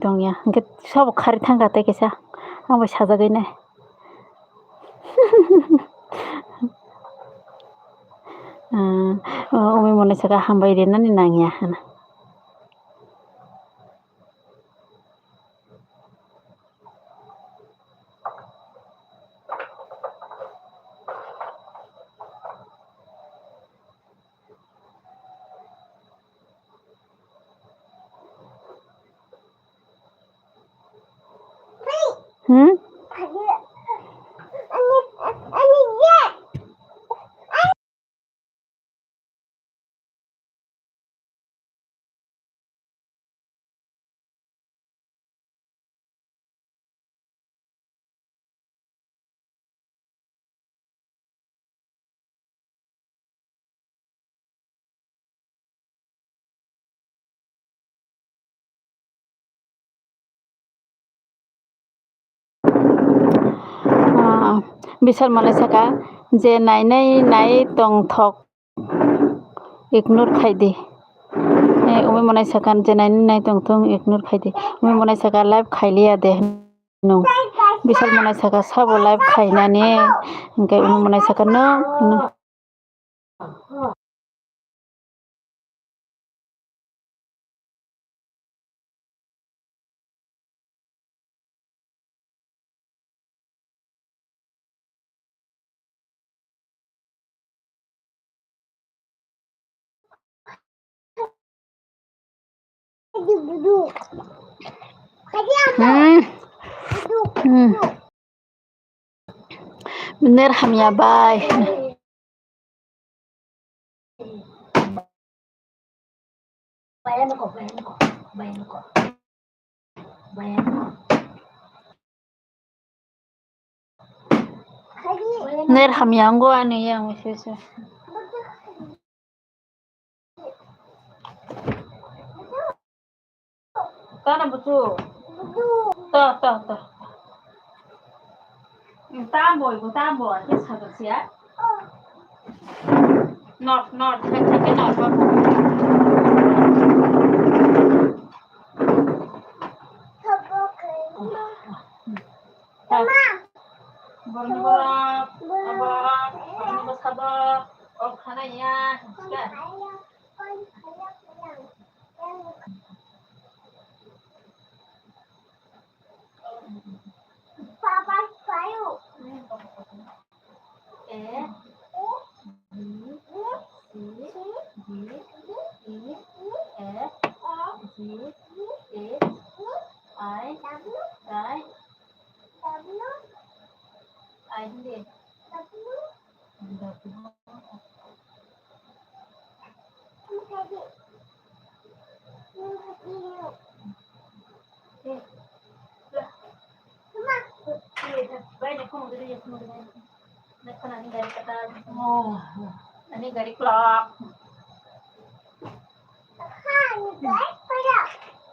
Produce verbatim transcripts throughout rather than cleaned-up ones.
tongya. Hwnkhe sabo khari thangkha tei kaisa. Ang bai sajagwi nai. Ah, o, umi monai saka hambai rinani nangya hwnwi. Hmm? Ah, Bisal monai saka je nainai nai tongthok, ignore khai di. Eh, umi monai saka je nainai nai tongthok, ignore khai di. Umi monai saka live khai liya de. Nung Bisal monai saka sabo live khainani, hwnkhe umi monai saka no, no. Hmm. Hmm. Ner hamya bai. Ner hamya ango ani yang sese. Tana bucu. To, to, to. Tambo, ibu tambo, ake sabar siya. Not, not, kacake not, babu. Borni borok, borok, borni bwskango, o khana ya, hinska. A, B, C, D, E, F, G, H, I, I, I hindi.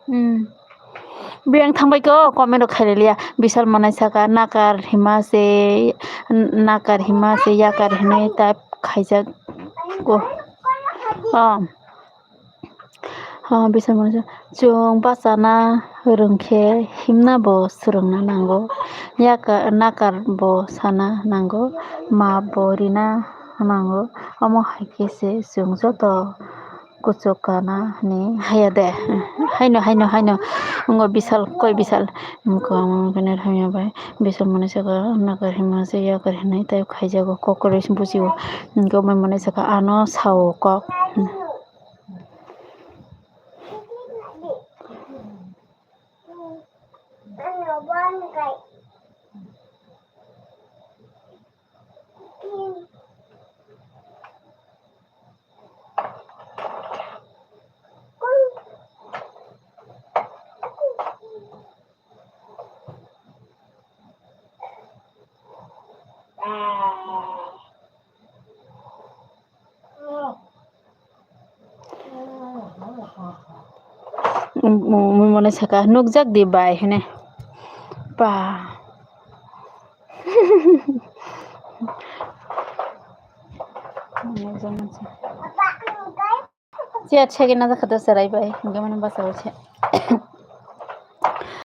Hmm. Biyang thangbai ko comment rok khailaiya. Bisal manai saka nakar hima se, nakar hima se yakar hinwi type khaijago. Oh. Oh, Bisal manai saka, chwng bachana rwngkhe himna bo swrwngna nango. Yakar, nakar bo sana nango. Ma bo rina nango. Omo hai khe se chwng joto kuchuk kana hwnwi haya de. Haino, haino, haino. Wngkha Bisal, koi Bisal. Wngkha omo khe hamya bai. Bisal manai saka nakar hima se yakar hinwi type khaijago, kok kwrwi se bujio. Wngkha omo manai saka ano sao kok. Mui mone saka nukjak di bai hene. Pa. Chair segena jakha da cherai bai, hingke mane basa o se.